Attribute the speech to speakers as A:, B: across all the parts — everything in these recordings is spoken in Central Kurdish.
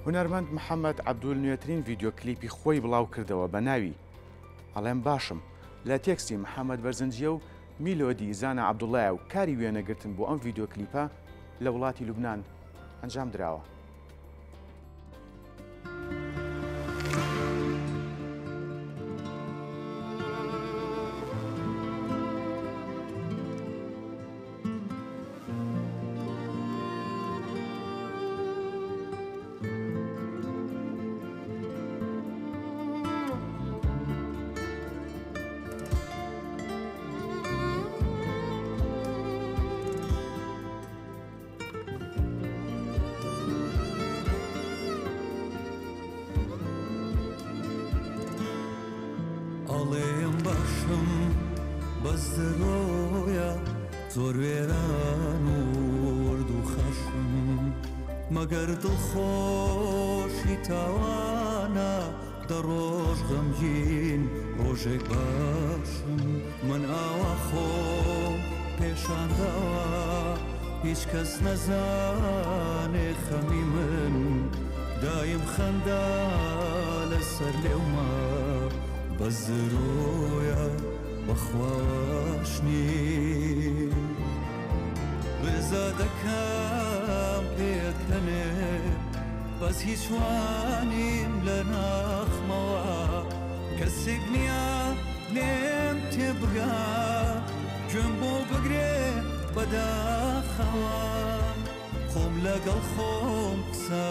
A: هونەرمەند محەمەد عەبدول نوێترین ڤیدیۆ کلیپی خۆی بڵاو کردەوە بە ناوی، ئەڵێم باشم، لە تێکستی محەمەد بەرزنجییە و میلۆدی زانا عەبدوڵایە و کاری وێنەگرتن بۆ ئەم ڤیدیۆ کلیپە لە وڵاتی لوبنان ئەنجام دراوە.
B: ئەڵێم باشم بەس درۆیە زۆر وێران و ورد و خاشم مەگەر دڵخۆشی تاوانە دە ڕۆژ غەمگین ڕۆژێک باشم من ئاوا خۆم پێشان داوە هیچ کەس نەزانێ خەمی من دایم خەندە لەسەر لێومە بەس درۆیە بەخوا واش نیم ڕێزا دەکەم پێکەنێ بەس هیچ وانیم لە ناخمەوە کەسێک نییە لێم تێبگا گوێم بۆ بگرێ بەداخەوە خۆم لەگەڵ خۆم قسە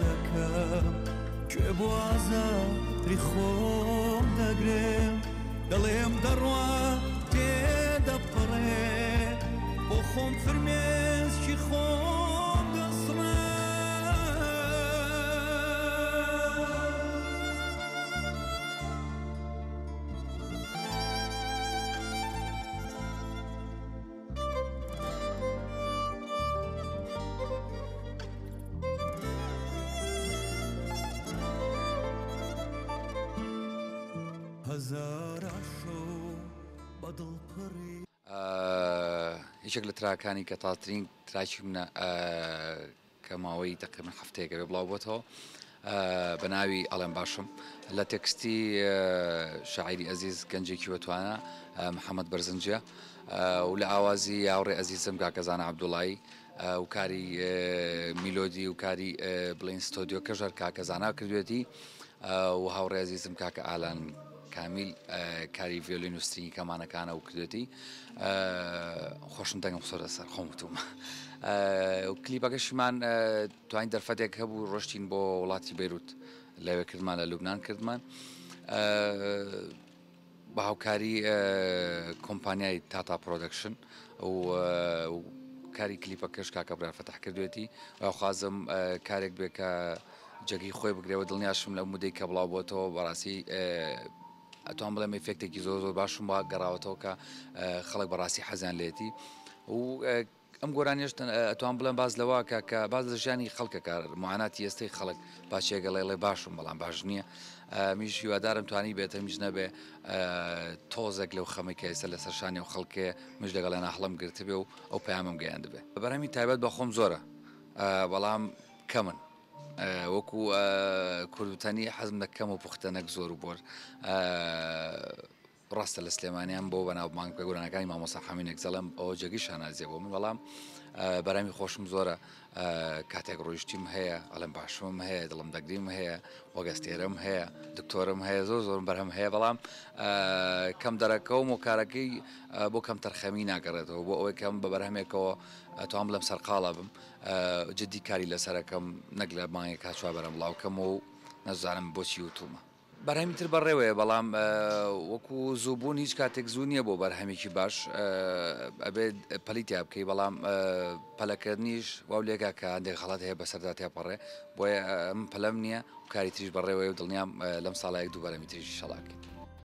B: دەکەم گوێ بۆ ئازاری خۆم دەگرم دەڵێم دەڕوا تێدەپەڕێ بۆ خۆم فرمێسکی خۆم دەسڕێ.
C: یەکێک لە تراکانی کە تازترین تراکی منە کە ماوەی تقریبا هەفتەیەکە بێ بڵاو بۆتەوە بە ناوی ئەڵێم باشم لە تێکستی شاعیری ئەزیز گەنجێکی بەتوانە محەممەد بەرزنجە و لە ئاوازی هاوڕێ ئەزیزم کاکەزانە عەبدوڵایی و کاری میلۆدی و کاری بڵین ستۆدیۆکەش هەر کاکەزانا کردوێتی و هاوڕێ ئەزیزم کاکە ئالان کامیل کاری ڤیۆلین و string ی کەمانەکانە و کردوێتی خۆشم دەنگم خسۆتە سەر خۆم وتومە کلیپەکەشیمان توانین دەرفەتێک هەبوو ڕۆشتین بۆ وڵاتی بەیروت لەوێ کردمان لە لوبناان کردمان بە هاوکاری کۆمپانیای تاتا پرۆدەکشن و کاری کلیپەکەش کاکە برار فەتح کردوێتی خوازم کارێک بێ کە جێگەی خۆی بگرێەوە دڵنیاشم لە مودەی کە بڵاو بۆتەوە بەڕاستی ئەتوان بڵێم ئیفێکتێکی زۆر زۆر باشم وا گەڕاوەتەوە کە خەڵک بەڕاستی حەزیان لێتی و ئەم گۆرانیەش ئەتوان بڵێم باس لەوە کە کە باس لە ژیانی خەڵکەکە معاناتی ئێستەی خەڵک باچێگەڵێڵێ باشم بەڵام باش نییە میش هیوادارم توانی بێت هەمیش نەبێ تۆزێک لەو خەمەی کە ئێستا لەسەر شانی و خەڵکێ مش لەگەڵیان هەڵم گرتبێ و ئەو پەیامم گەیاندبێ بەرهەمی تایبەت بە خۆم زۆرە بەڵام کەمن وەکو کوردوتەنی حەزم لە کەم و پوختە نەک زۆر و بۆر ڕاستە لە سلێمانیان بۆ بەناوبانگ بە گۆرانەکانی مامۆستا حەمینێک دەڵێم ئەوە جێگەی شانازیە بۆ من بەڵام بەرامی خۆشم زۆرە کاتێک ڕۆیشتیم هەیە ئەڵێم باشم هەیە دڵم دەگریم هەیە وەگەستێرم هەیە دکتۆرم هەیە زۆر زۆرم بەرهەم هەیە بەڵام کەم دەرەکەوم و کارەکەی بۆ کەم تەرخەمی ناگەڕێتەوە بۆ ئەوەی کەم بە بەرهەمێکەوە ئەتوام بڵێم سەرقاڵە بم جدی کاری لەسەرەکەم نەک لە مانگێکا چوار بەرەم بڵاوکەم و نەزانم بۆچی وتومە. بەرهەمی تر بەڕێوەیە بەڵام وەکو زوو بوون هیچ کاتێک زوو نییە بۆ بەرهەمێکی باش ئەبێت پەلی تیا بکەی بەڵام پەلەکردنیش واو لێکا کە هەندێک غەڵەت هەیە بەسەردا تێپەڕێ بۆیە من پەلەم نییە و کاری تریش بەڕێوەیە و دڵنیام لەم ساڵە یەک دوو بەرهەمی تریش ئیشەڵا ئەکەین.